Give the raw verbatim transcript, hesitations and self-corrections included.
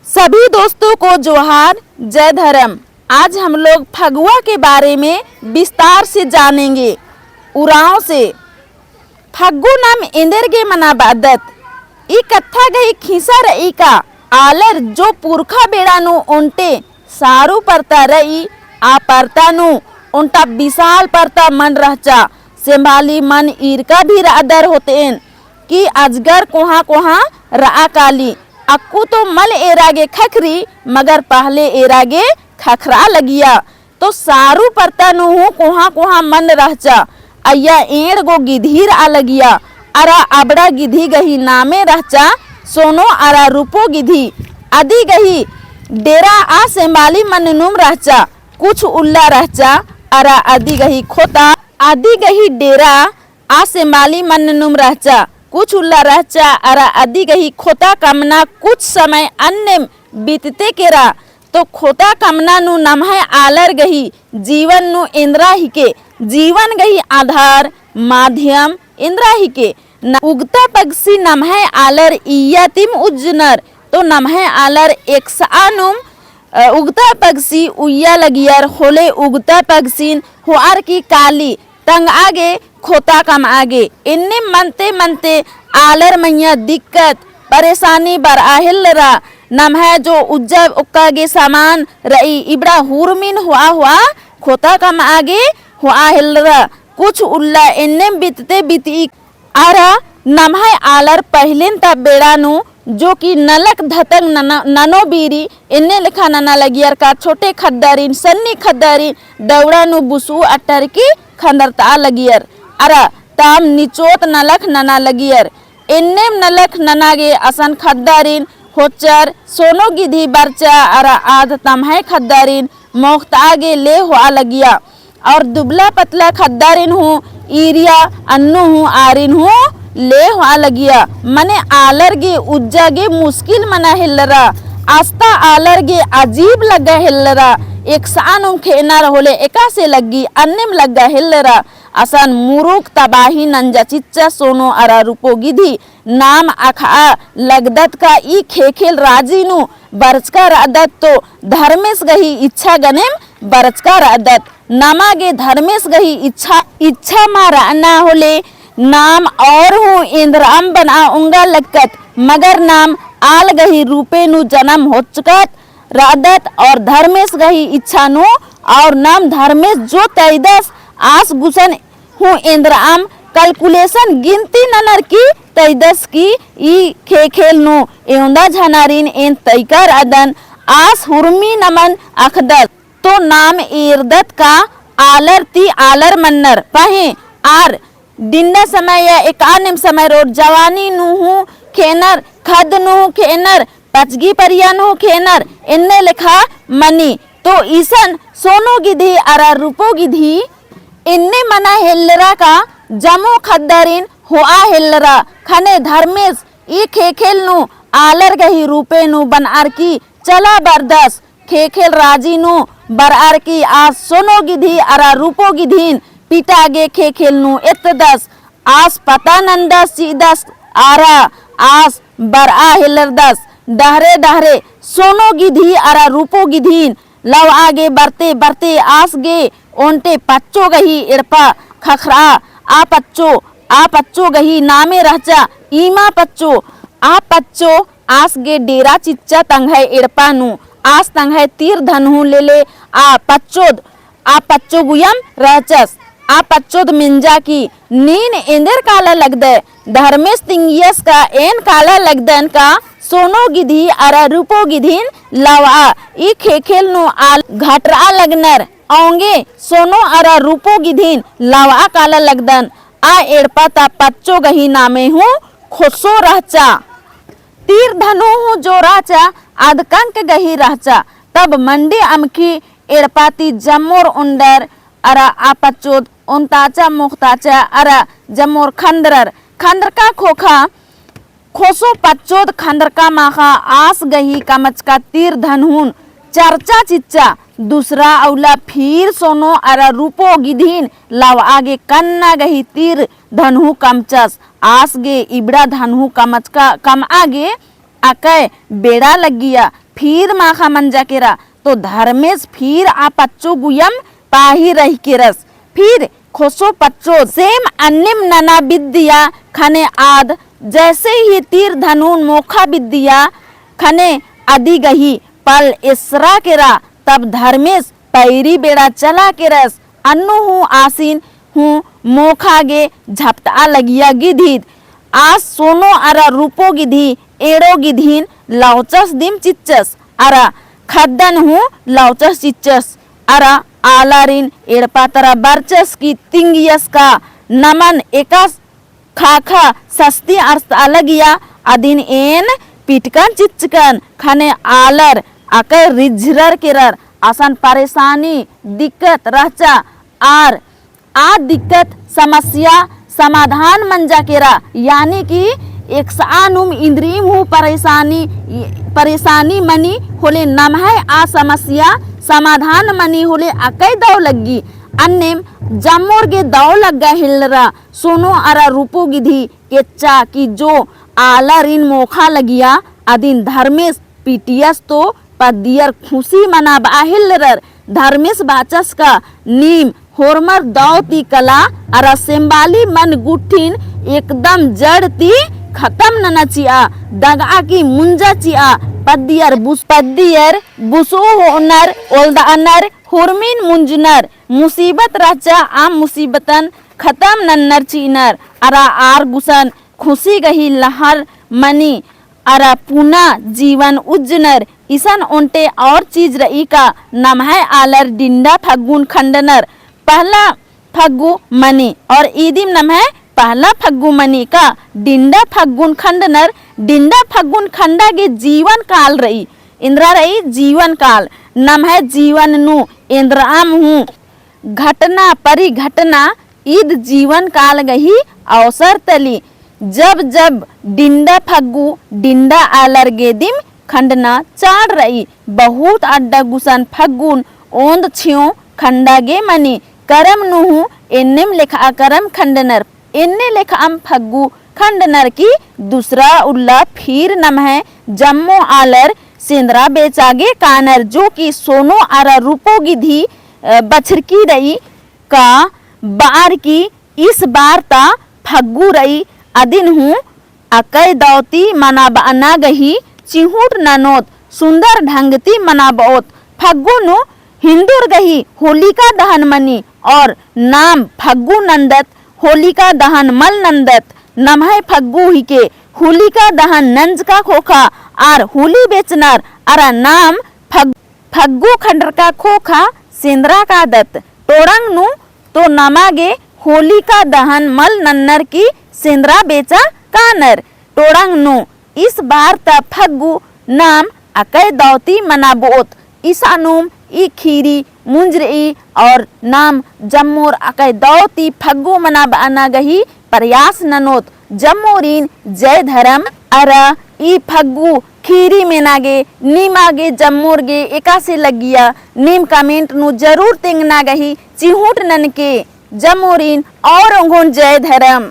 सभी दोस्तों को जोहार, जय धर्म। आज हम लोग फगुआ के बारे में विस्तार से जानेंगे। उराँव से फग्गु नाम एन्देरगे मना बअदत। ई कत्था गही खिंसा रई का आलर जो पुरखा बेड़ा नू ओन्टे सारू परता रई, आ परता नू ओन्टा बिसाल परता मन रहचा। सेम्बाली मन ईरका भी रअदर होतेन कि अजगर कोहाँ कोहाँ रआ काली। अक्कु तो मल एरा गे खखरी, मगर पहले एरा गे खखरा लगिया। तो सारू परता नू हूँ कोहाँ कोहाँ मन रहचा। अइया एंड़ गो गिधी रआ लगिया। अरा अबड़ा गिधी गही नामे रहचा सोनो अरा रूपो गिधी। अदी गही डेरा आ सेम्बाली मन नुम रहचा। कुछ उल्ला रहचा अरा अदी गही खोता। अदी गही डेरा आ सेम्बाली मन नुम रहचा। कुछ उल्ला रहचा अरा अदी गही खोता कमना कुछ समय अन्नेम बितते केरा। तो खोता कमना नू नम्है आलर गही जीवन नू एन्द्रा हिके, जीवन गही आधार, माध्यम एन्द्रा हिके। न-, उगता पगसी नम्है आलर इय्या तिम उज्जनर, तो नम्है आलर एकसआ नुम, अ, उगता पगसी उइय्या लगियर होले उगता पगसिन होअर की काली तंगआ गे, खोता कमआ गे। एन्ने मनते मनते आलर मइय्याँ दिक्कत परेशानी बरआ हेल्लरा। नम्है जो उज्जा ओक्का गे सामान रई, इबड़ा हुरमिन होआ होआ खोता कमआ गे होआ हेल्लरा। कुछ उल्ला एन्नेम बितते बितई अरा नम्है आलर पहिलेन ता बेड़ा नू जो कि नलख धतंग नना-, ननो बीरी एन्ने लेखा नना लगियर का छोटे खद्दारिन, सन्नी खद्दारिन, दौड़ा नू बुसु अट्टर की खंदरता लगियर। अरा ताम निचोत नलख नना लगियर। एन्नेम नलख नना गे असन खद्दारिन होचर सोनो गिधी बरचा अरा आद तम्है खद्दारिन मोख्ता गे ले होआ लगिया। और दुबला पतला खद्दारिन हूँ ईरिया अन्नु हूँ आरिन हूँ ले होआ लगिया। मने आलर गे उज्जा गे मुश्किल मना हेल्लरा। आस्ता आलर गे अजीब लग्गा हेल्लरा। एकसआ नुम खेअनर होले एकासे लग्गी अन्नेम लग्गा हेल्लरा। असन मुरुख तबाही नंजा चिच्चा सोनो अरा रूपो गिधी। नाम अखआ लगदत का ई ख़ेख़ेल राजी नू बरचका रअदत तो धर्मेस गही इच्छा गनेम बरचका रअदत। नमा गे धर्मेस गही इच्छा, इच्छा मा रअना होले नाम और हूँ एन्द्रअम बनआ ओंगा लक्कत, मगर नाम आल गही रूपे नू जनम होचकत रअदत और धर्मेस गही इच्छा नू और नाम धर्मेस जो तैदस आस गुसन हूँ एन्द्रअम calculation गिनती ननर की तैदस की ई ख़ेख़ेल नू एवंदा झनारिन एन तैका रअदन आस हुरमी नमन अख़दत। तो नाम एरदत का आलर ती आलर मन्नर पहें आर डिन्ना समय या एकानेम समय रोड जवानी नू हूँ खेअनर, खद नू हूँ खेअनर, पचगी परिया नू हूँ खेअनर, एन्ने लेखा मनी। तो इसन सोनो गिधी अरा रूपो गिधी एन्ने मना हेल्लरा का जमो खद्दारिन होआ हेल्लरा। ख़ने धर्मेस ई ख़ेख़ेल नू आलर गही रूपे नू बनअर की चला बरदस। ख़ेख़ेल राजी नू बरअर की आस सोनो गिधी अरा रूपो गिधिन पिटा गे ख़ेख़ेल नू एत्तदस। आस पता नन्दस चिदस अरा आस बरआ हेलरदस। डहरे डहरे सोनो गिधी अरा रूपो गिधिन लवआ गे बरते बरते आस गे ओन्टे पच्चो गही एड़पा ख़क्खरआ। आ पच्चो, आ पच्चो गही नामे रहचा ईमा पच्चो। आ पच्चो आस गे डेरा चिच्चा तंग्है एड़पा नू। आस तंग्है तीर धनहू लेले आ पच्चोद, आ पच्चो गुयम रहचस। आ पच्चोद मेंजा की नीन एन्देर काला लगदय, धर्मेस तिंगियस का एन काला लगदन का सोनो गिधी अरा रूपो गिधिन लवआ। ई ख़ेख़ेल नू आल घटरआ लगनर। औंगे सोनो अरा रूपो गिधिन लवआ काला लगदन। आ एड़पा ता पच्चो गही नामे हूँ ख़ोसो रहचा। तीर धनहू हूँ जो रहचा आद कंक गही रहचा। तब मंडी अमख़ी एड़पा ती जम्मोर ओन्डर अरा आ पच्चोद ओन्ताचा मोख़ताचा अरा जम्मोर ख़न्दरर। ख़न्दरका ख़ोख़ा ख़ोसो पच्चोद ख़न्दरका माख़ा आस गही कमचका तीर धनहून चरचा चिच्चा। दुसरा अउला फिर सोनो अरा रूपो गिधिन लवआ गे कन्ना गही तीर धनहू कमचस। आस गे इबड़ा धनहू कमचका कमआ गे अकय बेड़ा लग्गिया। फिर माखा मंजा केरा, तो धर्मेस फिर आ पच्चो गुयम पाही रही केरस। फिर खोसो पच्चो सेम अन्नेम नना बिद्दिया खने आद, जैसे ही तीर धनुन मोखा बिद्दिया खने अदी गही पल एसरा केरा, तब धर्मेस पैरी बेड़ा चला केरस। अन्नु हूँ आसिन हूँ मोखा गे झपटआ लगिया गिधित। आस सोनो अरा रूपो गिधी एड़ो गिधिन लौचस दिम चिच्चस अरा खद्दन हूँ लौचस चिच्चस अरा आलारिन एड़पा तरा बरचस की तिंगियस का नमन एकास खाखा सस्ती अरसतआ लगिया। अदिन एन पिटकन चिच्चकन खने आलर अकय रिझरर केरर। असन परेशानी दिक्कत रहचा आर आ दिक्कत समस्या समाधान मंजा केरा, यानी कि एकसआ नुम इन्द्रिइम हूँ परेशानी, परेशानी मनी होले नम्है आ समस्या समाधान मनी होले अकय दौ लग्गी। अन्नेम जम्मोर गे दौ लग्गा हेल्लरा। सोनो अरा रूपो गिधी केच्चा कि जो आलारिन मोखा लगिया अदिन धर्मेस पिटियस तो पद्दियर खुशी मनाबआ हेल्लरर। धर्मेस बाचस का नीम होरमर दौ ती कला अरा सेम्बाली मन गुट्ठिन एकदम जड़ ती खतम नना चिआ, दगआ की मुंजा चिआ। पद्दियर बुस-, पद्दियर बुसो होअनर, ओल्दअनर, होरमिन मुंजनर, मुसीबत रहचा आ मुसीबतन खतम नन्नर चिअनर अरा आर गुसन खुशी गही लहर मनी अरा पुना जीवन उज्जनर। इसन ओन्टे और चीज रई का नम्है आलर डिंडा फग्गुन खंडनर पहला फग्गु मनी और ईदिम नम्है पहला फग्गु मनी का डिंडा फग्गुन खंडनर। डिंडा फग्गुन खंडा गे जीवन काल रई। एन्द्रा रई जीवन काल। नम्है जीवन नू एन्द्रअम हूँ घटना परिघटना ईद जीवन काल गही अवसर तली। जब जब डिंडा फग्गु डिंडा आलर गे दिम खंडना चाड़ रई। बहुत अड्डा गुसन फग्गुन ओन्द छियो खंडा गे मनी। करम नू हूँ एन्नेम लेखा करम खंडनर। एन्ने लेखा अम फग्गु खंडनर की दुसरा उल्ला फिर नम्है जम्मो आलर सेंदरा बेचा गे कानर, जो कि सोनो अरा रूपो गिधी, अ, बछरकी रई का बार की इस बार ता फग्गु रई। अदिन हूँ अकय दौ ती मनाबअना गही चिहुट ननोत, सुन्दर ढंग ती मनाबओत। फग्गु नू हिन्दुर गही होलिका दहन मनी और नाम फग्गु नन्दत, होलिका दहन मल नन्दत। नम्है फग्गु हिके होलिका दहन नंजका ख़ोख़ा आर होली बेचनर अरा नाम फग-, फग्गु खंडरका ख़ोख़ा सेंदरा कादत। टोड़ंग नू तो नमा गे होलिका दहन मल नन्नर की सेंदरा बेचा कानर। टोड़ंग नू इस बार ता फग्गु नाम अकय दौ ती मनाबओत। इसानुम ई खीरी मुंजरई और नाम जम्मोर अकय दौ ती फग्गु मनाबअना गही प्रयास ननोत। जम्मोरिन जय धरम। अरा ई फग्गु खीरी मेना गे नीमा गे जम्मोर गे एकासे लग्गिया नीम comment नू जरूर तेंगना गही चिहुट ननके। जम्मोरिन और ओंगोन जय धरम।